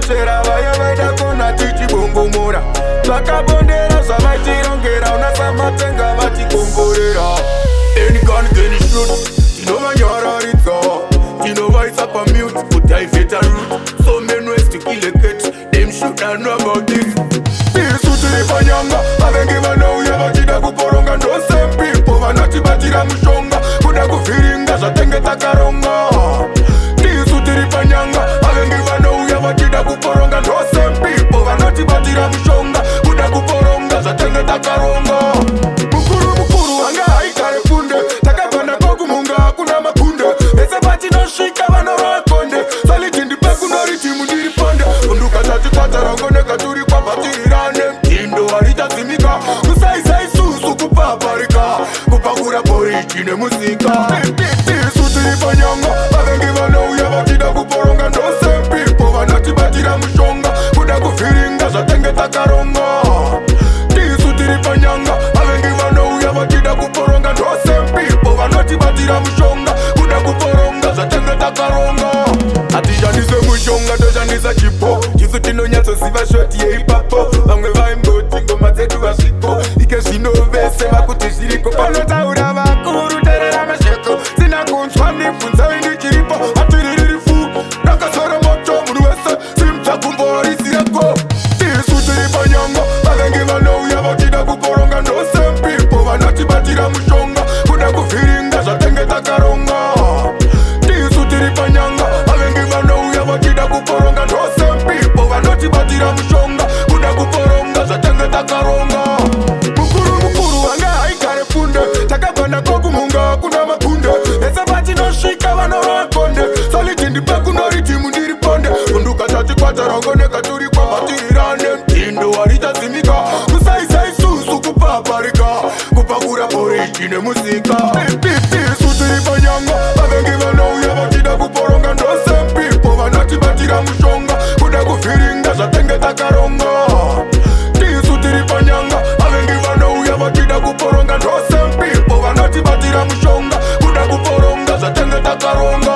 kuchera vaya vaida kona tichibongomora. Zvakabondera zvavaitirongera, unasamatenga vatikomborera. Any gun can shoot, tinovanyararidza, tinovaisa pamute kudivheta route. So many ways to kill a cat, them should know about this. Isu tiri panyanga, vavengi vanouya vachida kuporonga. Ndo same people vanotibatira mushonga, kuda kuvhiringa zvatenge takaronga. Tisu tiri panyanga, vavengi vanouya vachida kuporonga. Ndo same people vanotibatira mushonga, kuda kuporonga zvatenge takaronga. Mukuru mukuru anga haigare punde, takabva nako kumunga hakuna makunde. Ese patinosvika vanorova konde, solid ndipe kunoritimu ndiri ponde. Unduka tatikwatarangoneka turi kwabatirirane, mtindo harichadzimika. Kusaisa isusu kupaparika, kupakura poriji nemusika. Tisu tiri panyanga, vavengi vanouya vachida kuporonga. Ndo same people vanotibatira mushonga, kuda kuvhiringa zvatenge takaronga. Tisu tiri panyanga, vavengi vanouya vachida kuporonga. Ndo same people vanotibatira mushonga, kuda kuporonga zvatenge takaronga. Hatishandise mushonga, toshandisa chipo. Chisu tinonyatsoziva shoti yeipapo. Vamwe vaimboti ngoma dzedu vasviko, ike zvino vese vakuti zviriko. Panotaura vakuru terera mashoko, sina kunzwa ndibvunzai ndichiripo. Hatiriririfu rakazara moto, munhu wese simudza gumbo risireko. Tisu tiri panyanga, vavengi vanouya vachida kuporonga. Ndo same people vanotibatira mushonga, kuda kuvhiringa zvatenge takaronga. Tisu tiri panyanga, vavengi vanouya vachida kuporonga. Ndo same people vanotibatira mushonga, kuda kuporonga zvatenge takaronga. Mukuru mukuru anga haigare punde, takabva nako kumunga hakuna makunde. Ese patinosvika vanorova konde, solid ndipe kunoritimu ndiri ponde. Unduka tatikwatarangoneka turi kwabatirirane, mtindo harichadzimika. Kusaisa isusu kupaparika, kupakura poriji nemusika. Tisu tiri panyanga, vavengi vanouya vachida kuporonga. Ndo same people vanotibatira mushonga, kuda kuvhiringa zvatenge takaronga. Tisu tiri panyanga, vavengi vanouya vachida kuporonga. Ndo same people vanotibatira mushonga, kuda kuporonga zvatenge takaronga.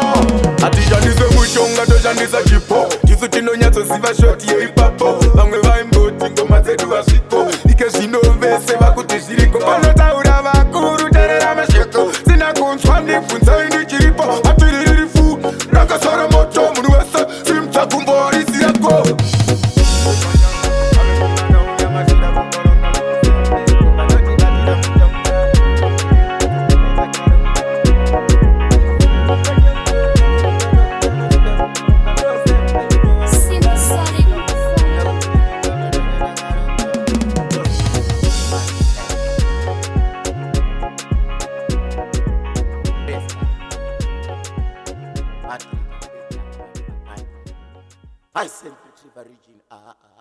Hatishandise mushonga, toshandisa chipo. Tisu tinonyatsoziva shoti yeipapo. Vamwe vaimboti ngoma dzedu vasviko, ike zvino vese vakuti zviriko. Panotaura vakuru terera mashoko, sina kunzwa ndibvunzai ndichiripo. Hatiriririfu rakazara moto, munhu wese simudza gumbo risireko. Simple Sonic. I sent Retriever region. Ah, ah.